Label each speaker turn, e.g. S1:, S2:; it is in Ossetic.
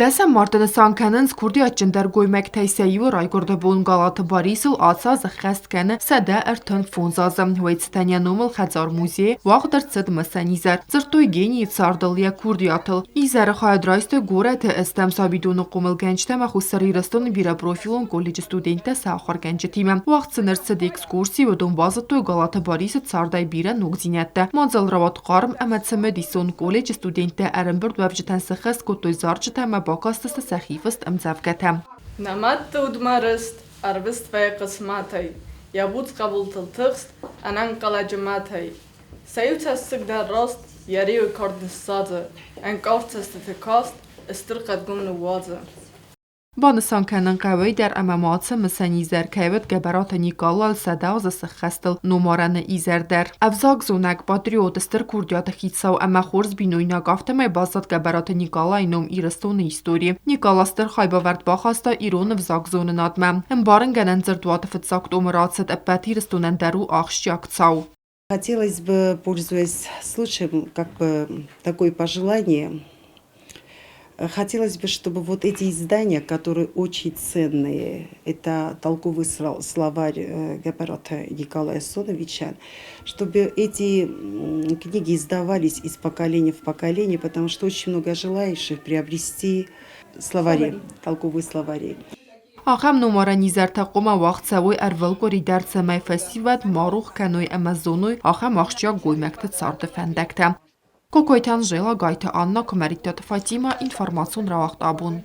S1: Дӕсӕм марты нысан кӕнынц курдиатджындӕр гоймӕгтӕй сӕ иуы райгуырды бон. Галаты Барисыл ацы аз ӕххӕст кӕны 135 азы. Уый цытӕн йӕ номыл хӕдзар-музейы уагъд ӕрцыд мысӕн изӕр. Дзырдтой генийы цардыл, йӕ курдиатыл. Изӕры хайад райстой горӕты ӕстӕм сабидоны хъомылгӕнджытӕ ӕмӕ Хуссар Ирыстоны бирӕпрофилон колледжы студенттӕ сӕ ахуыргӕнджытимӕ. Уагъд сын ӕрцыд экскурси, уыдон базыдтой Галаты Барисы цардӕй бирӕ ногдзинӕдтӕ. Мадзал рауад хъарм ӕмӕ цымыдисон. Колледжы студенттӕ ӕрӕмбырдуӕвджытӕн сыххӕст кодтой зарджытӕ ӕмӕ бакастысты сӕхи фыст ӕмдзӕвгӕтӕ.
S2: Нӕ мӕдты удмӕ рыст, ӕрвыст вӕййы хъысмӕтӕй, йӕ буц хъӕбултыл тыхст, ӕнӕнхъӕлӕджы мӕтӕй. Сӕ иу цӕссыг дӕр раст йӕ риуы кард ныссадзы, ӕнкъард цӕстыты каст стыр хъӕдгом ныууадзы.
S1: Банысан кӕнын хъӕуы дӕр ӕмӕ ма ацы мысӕн изӕр кӕй уыд Гӕбӕраты Никъалайы 100 азы сыххӕстыл номарӕны изӕр дӕр. Ӕвзагзонӕг, патриот, стыр курдиаты хицау ӕмӕ хорз бинойнаг афтӕмӕй баззад Гӕбӕраты Никъалайы ном Ирыстоны историйы. Никъала стыр хайбавӕрд бахаста ирон ӕвзагзонынадмӕ. Ӕмбарынгӕнӕн дзырдуаты фыццаг томы рацыд ӕппӕт Ирыстонӕн дӕр у ахсджиаг цау.
S3: Хотелось бы, пользуясь случаем, как бы такое пожелание, хотелось бы, чтобы вот эти издания, которые очень ценные, это толковый словарь Гапарата Николая Соновича, чтобы эти книги издавались из поколения в поколение, потому что очень много желающих приобрести словари, толковые словари.
S1: Ахӕм номарӕн изӕртӕ хъуамӕ уагъд цӕуой ӕрвылкъуыри дӕр, цӕмӕй фӕсивӕд ма рох кӕной ӕмӕ зоной ахӕм ахсджиаг гоймӕгты царды фӕндӕгтӕ. Кокойты Анжела, Гайты Анна, Куымӕридтаты Фатимӕ, информацион рауагъд абон.